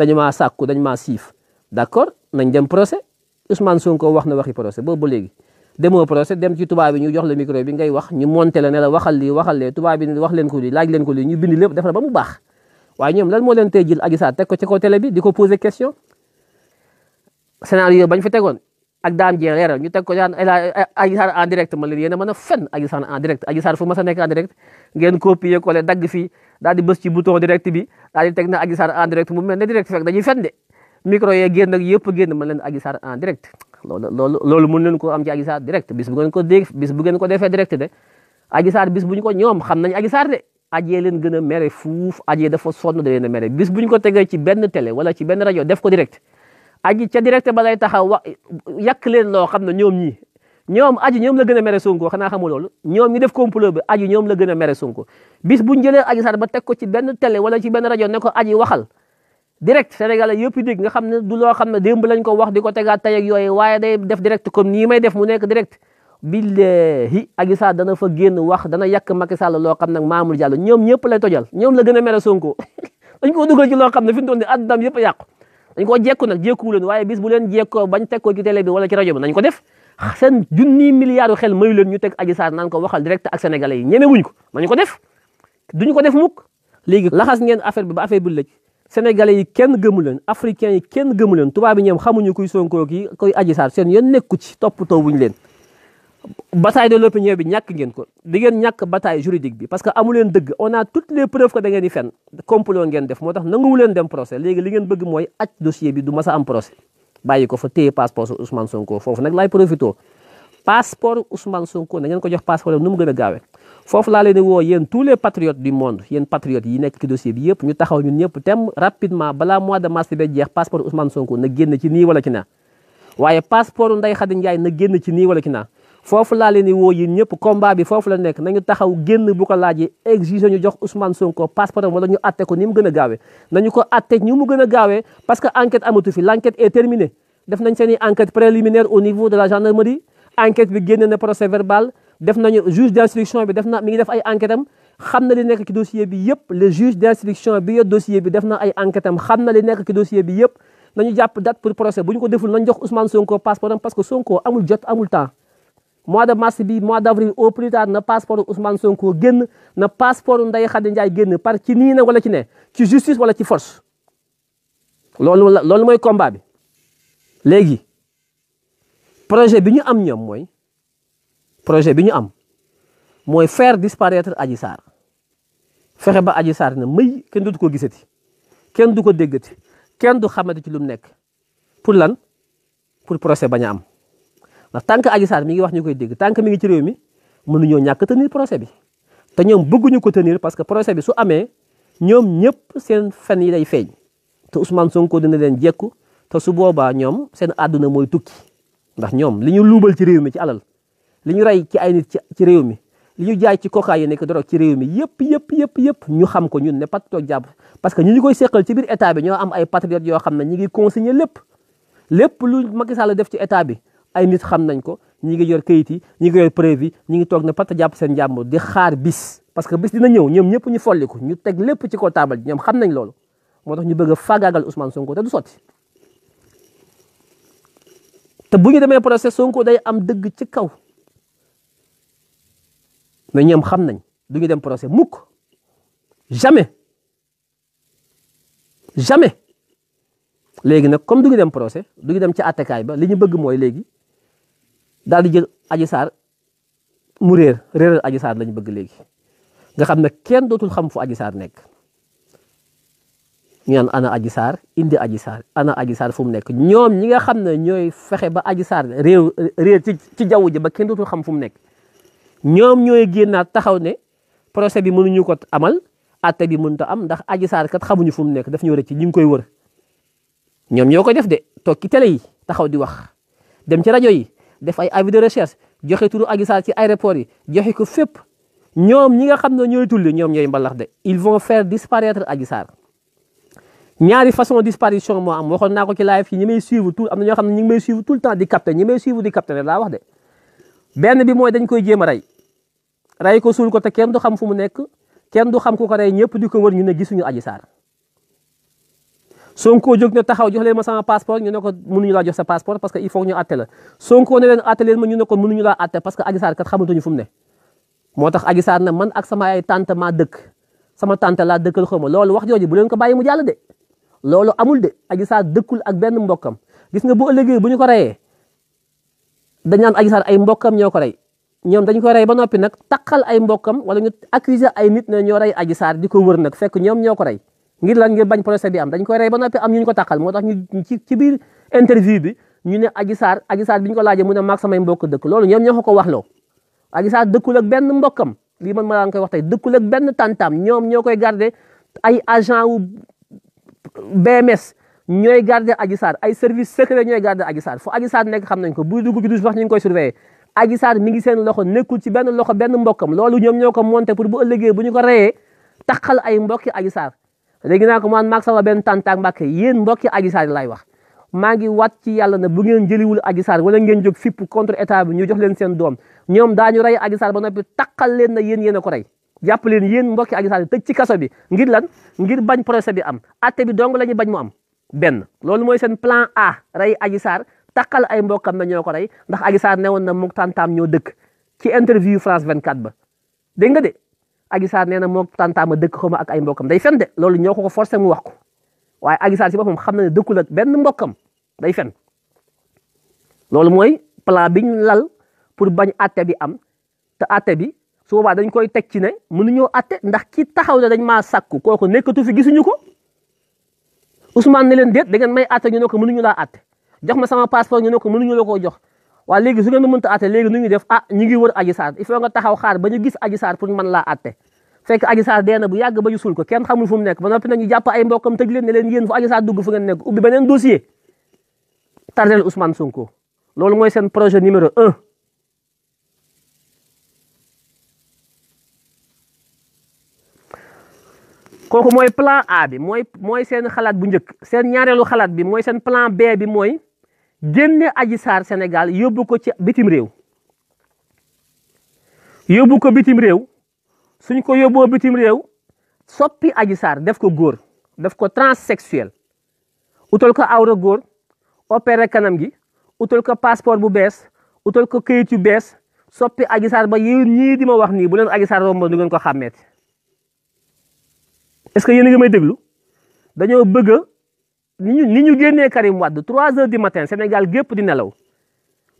dañu maa sàkku dañu maa siif d'accord nañ dem procès Ousmane Sonko wax na waxi procès boobu ba léegi demoo procès dem ci tubaab bi ñu jox la micro bi ngay wax ñu monté la ne la waxal lii waxal lee tubaab bi wax leen ko lii laaj leen ko lii ñu bind lépp def na ba mu baax waaye ñoom lan moo leen tey jël Adji Sarr teg ko ci kaw télé bi di ko poser question scénario bañ fi tegoon ak Dame Dieng leeral ñu teg ko daan Adji Sarr en direct ma leen yéen a mën a fen Adji Sarr en direct Adji Sarr fu ma sa nekk en direct ngeen copier collé dagg fii daal di bës ci bouton direct bi daal di teg na Adji Sarr en direct mu mel ne direct fekk dañuy fen de micro yee génn ak yëpp génn mën leen Adji Sarr en direct loolu mën leen ko am ci Adji Sarr direct bis bu ngeen ko dégg bis bu ngeen ko defee direct de Adji Sarr bis bu ñu ko ñoom xam nañ Adji Sarr de Adji leen gën a mere fuuf Adji dafa sonn da leen a mere bis bu ñu ko tegee ci benn télé wala ci benn rajo def ko direct Adji ca direct ba lay taxaw wax yàq leen loo xam ne ñoom Adji ñoom la gën a mere Sonko xanaa xamul loolu ñoom ñu def complot bi Adji ñoom la gën a mere Sonko bis bu ñu jëlee Adji Sarr ba teg ko ci benn télé wala ci benn rajo ne ko Adji waxal direct Sénégalais yëpp dégg nga xam ne du loo xam ne démb lañ ko wax di ko tegaat tey ak yooyu waaye day def direct comme nii may def mu nekk direct billahi Adji Sarr dana fa génn wax dana yàq Macky Sall loo xam nag Mamour Diallo ñoom ñëpp lay tojal ñoom la gën a mere Sonko dañ ko dugal ci loo xam ne fi mu toll nii àddunaam yëpp a yàqu dañ koo jekku nag jekkuwu leen waaye bis bu leen jekkoo bañ teg ko ci télé bi wala ci rajo bi nañ ko def seen junni milliards xel mayu leen ñu teg Adji Sarr naan ko waxal direct ak sénégalais yi ñeme wuñ ko nañu ko def duñu ko def mukk léegi laxas ngeen affaire bi ba affaire bi lëj sénégalais yi kenn gëmu leen africains yi kenn gëmu leen tubaab bi ñoom xamuñu kuy Sonko ki koy Adji Sarr seen yoon nekku ci toppatoo wuñ leen bataille de l'opinion bi ñàkk ngeen ko di ngeen ñàkk bataille juridique bi parce que amu leen dëgg on a toutes les preuves que da ngeen di fen complot ngeen def moo tax nanguwu leen dem procès léegi li ngeen bëgg mooy aj dossier bi du mas a am procès bàyyi ko fa téye passeport Ousmane Sonko foofu nag laay profité passeport Ousmane Sonko na ngeen ko jox passeport nu mu gën a gaawee foofu laa leen di woo yéen tous les patriotes du monde yéen patriotes yi nekk ci dossier bi yëpp ñu taxaw ñun ñëpp tem rapidement balaa mois de mars bi jeex passeport Ousmane Sonko na génn ci nii wala ci naa waaye passeport Ndeye Khady Ndiaye na génn ci nii wala ci naa foofu laa leen di woo yéen ñëpp combat bi foofu la nekk nañu taxaw génn bu ko laajee exiger ñu jox Ousmane Sonko passeport wala ñu atte ko ni mu gën a gaawee nañu ko atte ñu mu gën a gaawee parce que enquête amatu fi l'enquête est terminée def nañ seen i enquête préliminaire au niveau de la gendarmerie enquête bi génn na procès verbal def nañu juge d'instruction bi def na mi ngi def ay enquête am xam na li nekk ci dossier bi yëpp le juge d'instruction bi yor dossier bi def na ay enquête am xam na li nekk ci dossier bi yëpp nañu jàpp date pour procès bu ñu ko deful nañ jox Ousmane Sonko passeport am parce que Sonko amul jot amul temps mois de mars bi mois d'avril au plus tard na passeport Ousmane Sonko génn na passeport Ndeye Khady Ndiaye génn par ci nii na wala ci ne ci justice wala ci force loolu mooy combat bi léegi projet bi ñu am ñoom mooy projet bi ñu am mooy faire disparaître Adji Sarr fexe ba Adji Sarr na mëy kenn du ko gisati kenn du ko déggati kenn du xamante ci lu mu nekk pour lan pour procès bañ a am ndax tant que Adji Sarr mi ngi wax ñu koy dégg tant que mi ngi ci réew mi mënuñoo ñàkk tenir procès bi te ñoom bëgguñu ko tenir parce que procès bi su amee ñoom ñëpp seen fen yi day feeñ te Ousmane Sonko dina leen jekku te su boobaa ñoom seen àdduna mooy tukki ndax ñoom li ñu luubal ci réew mi ci alal li ñu rey ci ay nit ci réew mi li ñu jaay ci cocaïne nekk drogue ci réew mi yëpp ñu xam ko ñun ne pat toog jàpp parce que ñu koy seqal ci biir état bi ñoo am ay patriotes yoo xam ne ñi ngi consigner lépp lu Macky Sall def ci état bi ay nit xam nañ ko ñi ngi yor kayit yi ñi ngi yor preuve yi ñi ngi toog ne pat jàpp seen njàmbur di xaar bis parce que bis dina ñëw ñoom ñëpp ñu folliku ñu teg lépp ci ko taabal ñoom xam nañ loolu moo tax ñu bëgg a faagaagal Ousmane Sonko te du sotti te bu ñu demee procès Sonko day am dëgg ci kaw mais ñoom xam nañ du ñu dem procès mukk jamais léegi nag comme du ñu dem procès du ñu dem ci attekaay ba li ñu bëgg mooy léegi daal di jël Adji Sarr mu réeral Adji Sarr la ñu bëgg léegi nga xam ne kenn dootul xam fu Adji Sarr nekk ñu naan ana Adji Sarr indi Adji Sarr ana Adji Sarr fu mu nekk ñoom ñi nga xam ne ñooy fexe ba Adji Sarr réer ci jaww ji ba kenn dootul xam fu mu nekk ñoom ñooy génnaat taxaw ne procès bi mënuñu ko amal atte bi mënut a am ndax Adji Sarr kat xamuñu fu mu nekk daf ñëw rek ci ñu ngi koy wër ñoom ñoo ko def de toog ci télé yi taxaw di wax dem ci rajo yi def ay avis de recherche joxe turu Adji Sarr ci aéroport yi joxe ko fépp ñoom ñi nga xam ne ñooy tulli ñoom ñooy mbalax de ils vont faire disparaître Adji Sarr ñaari façon disparition moo am waxoon naa ko ci live yi ñi may suivre tout am na ñoo xam ne ñi ngi may suivre tout le temps di capter ñi may suivre di capter laa wax de benn bi mooy dañ koy jéem a rey ko suul ko te kenn du xam fu mu nekk kenn du xam ku ko rey ñëpp di ko wër ñu ne gisuñu Adji Sarr Sonko jóg ne taxaw jox leen ma sama passeport ñu ne ko mënuñu laa jox sa passeport parce que il faut ñu atte la Sonko ne leen atte leen ma ñu ne ko mënuñu laa atte parce que Adji Sarr kat xamatuñu fu mu ne moo tax Adji Sarr ne man ak sama ay tante maa dëkk sama tante laa dëkkal xaw ma loolu wax jooju bu leen ko bàyyi mu jàll de loolu amul de Adji Sarr dëkkul ak benn mbokkam gis nga bu ëllëgee bu ñu ko reyee dañ naan Adji Sarr ay mbokkam ñoo ko rey ñoom dañ ko rey ba noppi nag takkal ay mbokkam wala ñu accuser ay nit ne ñoo rey Adji Sarr di ko wër nag fekk ñoom ñoo ko rey ngir lan ngir bañ procès bi am dañ koy rey ba noppi am ñu ko takkal moo tax ñu ci biir interview bi ñu ne Adji Sarr bi ñu ko laajee mu ne maag samay mbokk dëkk loolu ñoom ñoo ko wax loo Adji Sarr dëkkul ak benn mbokkam lii man ma laan koy wax tey dëkkul ak benn tantam ñoom ñoo koy garder ay agent wu BMS ñooy garder Adji Sarr ay service secret ñooy garder Adji Sarr fu Adji Sarr nekk xam nañ ko buy dugg ci douche wax ñu ngi koy surveiller Adji Sarr mi ngi seen loxo nekkul ci benn loxo benn mbokkam loolu ñoom ñoo ko monté pour bu ëllëgee bu ñu ko reyee taxal ay mbokki Adji Sarr léegi naa ko man maag sama benn tantaak Mbàkke yéen mbokki Adji Sarr laay wax maa ngi wat ci yàlla ne bu ngeen jëliwul Adji Sarr wala ngeen jóg fipp contre état bi ñu jox leen seen doom ñoom daañu rey Adji Sarr ba noppi taxal leen na yéen a ko rey jàpp leen yéen mbokki Adji Sarr tëj ci kaso bi ngir lan ngir bañ procès bi am atte bi dong la ñu bañ mu am benn loolu mooy seen plan A rey Adji Sarr takkal ay mbokkam na ñoo ko rey ndax Adji Sarr newoon na mook tantaam ñoo dëkk ci interview France 24 ba dégg nga de Adji Sarr nee na mook tantaam a dëkk xaw ma ak ay mbokkam day fen de loolu ñoo ko forcé mu wax ko waaye Adji Sarr si boppam xam na ne dëkkul ak benn mbokkam day fen loolu mooy plan biñ lal pour bañ atte bi am te atte bi su boobaa dañ koy teg ci ne mënuñoo atte ndax ki taxaw ne dañ maa sàkku kooku nekkatu fi gisuñu ko Ousmane ne leen déet da ngeen may atte ñu ne ko mënuñu laa atte jox ma sama passeport ñu ne ko mënuñu la koo jox waaye léegi su ngeen ma mënta atte léegi nu ñuy def ñi ngi wër Adji Sarr il faut nga taxaw xaar ba ñu gis Adji Sarr pour man laa atte fekk Adji Sarr dee na bu yàgg ba ñu suul ko kenn xamul fu mu nekk ba noppi nañu jàpp ay mbokkam tëj leen ne leen yéen fu Adji Sarr dugg fu ngeen nekk ubbi beneen dossier tardel Ousmane Sonko loolu mooy seen projet numéro 1 kooku mooy plan A bi mooy seen xalaat bu njëkk seen ñaareelu xalaat bi mooy seen plan B bi mooy génne Adji Sarr Sénégal yóbbu ko ci bitim réew suñ ko yóbboo bitim réew soppi Adji Sarr def ko góor def ko transsexuel utal ko awra góor opéré kanam gi utal ko passeport bu bees utal ko këyit yu bees soppi Adji Sarr ba yéen ñii di ma wax nii bu leen Adji Sarr romb du ngeen ko xàmmeeti est-ce que yéen a ngi may déglu dañoo bëgg ni ñu génnee Karim Wade 3 heures du matin Sénégal gépp di nelaw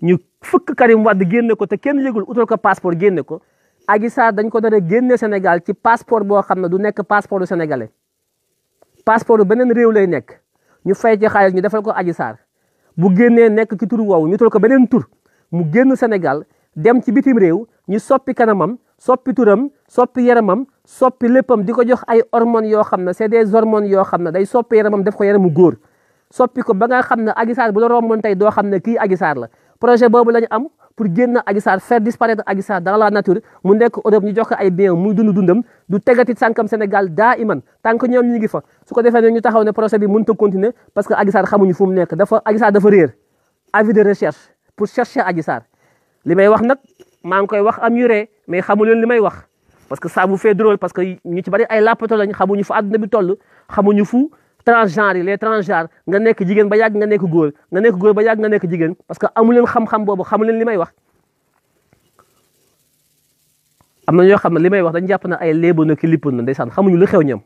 ñu fëkk Karim Wade génne ko te kenn yëgul utal ko passeport génne ko Adji Sarr dañ ko dara génne Sénégal ci passeport boo xam ne du nekk passeport du sénégalais passeport beneen réew lay nekk ñu fay ci xaalis ñu defal ko Adji Sarr bu génnee nekk ci tur woowu ñu utal ko beneen tur mu génn Sénégal dem ci bitim réew ñu soppi kanamam soppi turam soppi yaramam soppi léppam di ko jox ay hormones yoo xam ne c'est des hormones yoo xam ne day soppi yaramam def ko yaramu góor soppi ko ba nga xam ne Adji Sarr bu la romboon tey doo xam ne kii Adji Sarr la projet boobu la ñu am pour génn Adji Sarr faire disparaître Adji Sarr dans la nature mu nekk Europe ñu jox ko ay biens muy dundam du tegati sànkam Sénégal daa iman tant que ñoom ñu ngi fa su ko defee ne ñu taxaw ne projet bi mënut a continuer parce que Adji Sarr xamuñu fu mu nekk Adji Sarr dafa réer avis de recherche pour chercher Adji Sarr li may wax nag maa ngi koy wax am ñu ree mais xamu leen li may wax parce que ça vous fait drôle parce que ñu ci bari ay lapato lañ xamuñu fu àdduna bi toll xamuñu fu transgenre yi les transgenres nga nekk jigéen ba yàgg nga nekk góor ba yàgg nga nekk jigéen parce que amu leen xam-xam boobu xamu leen li may wax am na ñoo xam ne li may wax dañ jàpp na ay léebo na ki lippoon na ndeysaan xamuñu lu xew ñoom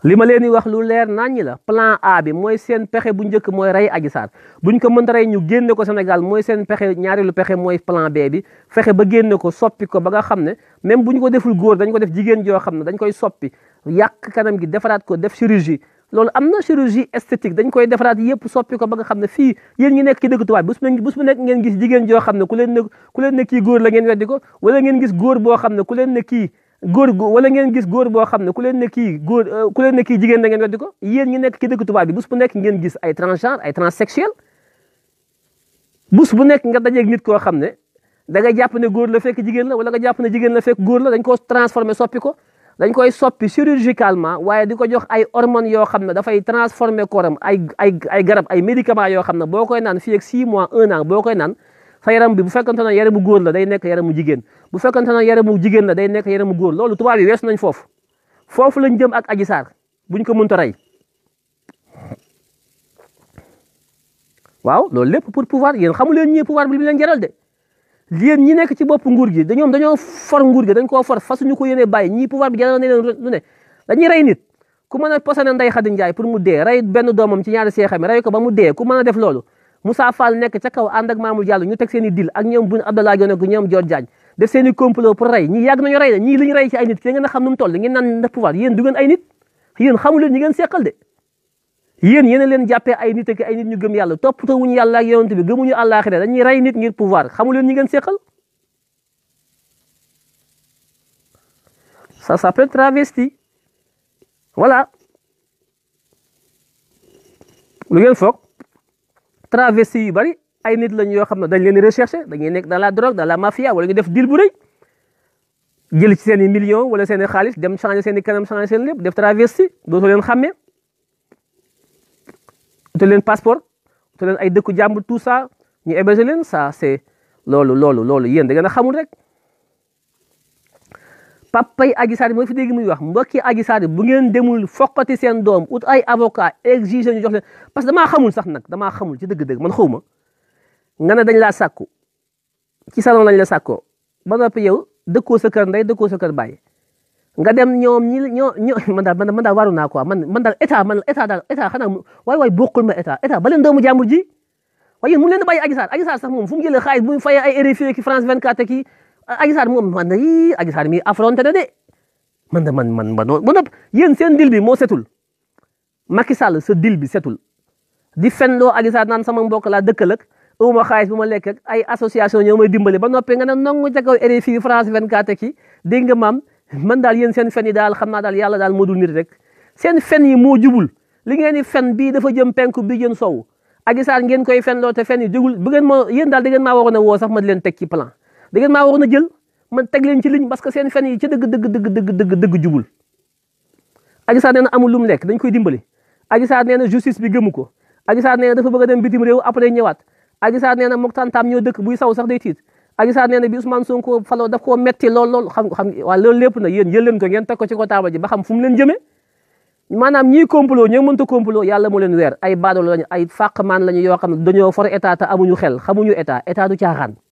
li ma leen di wax lu leer naññi la plan A bi mooy seen pexe bu njëkk mooy rey Adji Sarr buñ ko mënta rey ñu génne ko Sénégal mooy seen pexe ñaareelu pexe mooy plan B bi fexe ba génne ko soppi ko ba nga xam ne même bu ñu ko deful góor dañ ko def jigéen joo xam ne dañ koy soppi yàq kanam gi defaraat ko def chirurgie loolu am na chirurgie esthétique dañ koy defaraat yëpp soppi ko ba nga xam ne fii yéen ñi nekk ci dëkk tubaab bés bu nekk ngeen gis jigéen joo xam ne ku leen ne kii góor la ngeen weddi ko wala ngeen gis góor boo xam ne ku leen ne kii wala ngeen gis góor boo xam ne ku leen ne kii jigéen da ngeen weddi ko yéen ñi nekk ci dëkk tubaab bi bés bu nekk ngeen gis ay transgenre ay transsexuel bés bu nekk nga dajeeg nit koo xam ne da nga jàpp ne góor la fekk jigéen la wala nga jàpp ne jigéen la fekk góor la dañ ko transformé soppi ko dañ koy soppi chirurgicalement waaye di ko jox ay hormones yoo xam ne dafay transformé koram ay garab ay médicaments yoo xam ne boo koy naan fii ak 6 mois 1 an boo koy naan sa yaram bi bu fekkante ne yaramu góor la day nekk yaramu jigéen bu fekkante ne yaramu jigéen la day nekk yaramu góor loolu tubaab yi weesu nañ foofu lañ jëm ak Adji Sarr buñ ko mënta rey waaw loolu lépp pour pouvoir yéen xamu leen ñii pouvoir bi li leen jaral de yéen ñi nekk ci bopp nguur gi dañoo for nguur gi dañ koo for fasuñu ko yéene bàyyi ñii pouvoir bi jaral na leen lu ne dañuy rey nit ku mën a posone Ndeye Khady Ndiaye pour mu dee rey benn doomam ci ñaari seexam rey ko ba mu dee ku mën a def loolu Moussa Fall nekk ca kaw ànd ak Mamour Diallo ñu teg seen i dil ak ñoom Boun Abdallah Dionne ak ñoom Dior Diagne def seen i complot pour rey ñii yàgg nañu rey de ñii li ñu rey ci ay nit te ngeen a xam nu mu toll ngeen naan def pouvoir yéen du ngeen ay nit yéen xamu leen ñi ngeen seqal de yéen yéen a leen jàppee ay nit ak ay nit ñu gëm yàlla toppatoo wuñu yàlla ak yonent bi gëmuñu àllaaxira dañuy rey nit ngir pouvoir xamu leen ñi ngeen seqal ça s'appelle travesti voilà lu ngeen foog travesti yu bari ay nit lañ yoo xam ne dañ leen di recherché dañuy nekk dans la drogue dans la mafia wala ñu def deal bu rëy jël ci seen i millions wala seen i xaalis dem changé seen i kanam changé seen lépp def travesti dootoo leen xàmmee te leen passeport te leen ay dëkku jàmbur tout ça ñu héberger leen ça c'est loolu yéen da ngeen a xamul rek papay Adji Sarr mooy fi dégg muy wax mbokki Adji Sarr bu ngeen demul foqati seen doom ut ay avocat exige ñu jox leen parce que damaa xamul sax nag damaa xamul ci dëgg-dëgg man xawma nga ne dañ laa sàkku ci salon lañ la sàkkoo ba noppi yow dëkkoo sa kër ndey dëkkoo sa kër bàyyi nga dem ñoom ñoo man daal waru naa quoi man daal état xanaa waay bokkul ma état ba leen doomu jàmbur ji waaye mu leen di bàyyi Adji Sarr sax moom fu mu jëlee xaalis bu mu fayee ay RFI ki France 24 ki Adji Sarr moom man yi Adji Sarr mi affronté na de man yéen seen dil bi moo setul Macky Sall sa dil bi setul di fen loo Adji Sarr naan sama mbokk laa dëkkal ak uma xaalis bu ma lekk ak ay association ñoo may dimbali ba noppee nga ne nongu ca kaw RFI France 24 ki dégg nga maam man daal yéen seen fen yi daal xam naa daal yàlla daal moo dul nit rek seen fen yi moo jubul li ngeen di fen bii dafa jëm penku bii jëm sow Adji Sarr ngeen koy fen loo te fen yi jugul bu ngeen ma yéen daal da ngeen maa waroon a woo sax ma di leen teg ci plan da ngeen maa waroon a jël man teg leen ci ligne parce que seen fen yi ci dëgg jubul Adji Sarr nee na amul lu mu lekk dañ koy dimbali Adji Sarr nee na justice bi gëmu ko Adji Sarr nee na dafa bëgg a dem bitim réew après ñëwaat Adji Sarr nee na mook tantam ñoo dëkk buy saw sax day tiit Adji Sarr nee na bi Ousmane Sonko faloo daf koo metti lool xam waa loolu lépp na yéen jël leen ko ngeen teg ko ci ko taabal ji ba xam fu mu leen jëmee maanaam ñii complot ñoo mënta complot yàlla moo leen weer ay baadoolo lañu ay fàqmaan lañu yoo xam ne dañoo for état te amuñu xel xamuñu état du caaxaan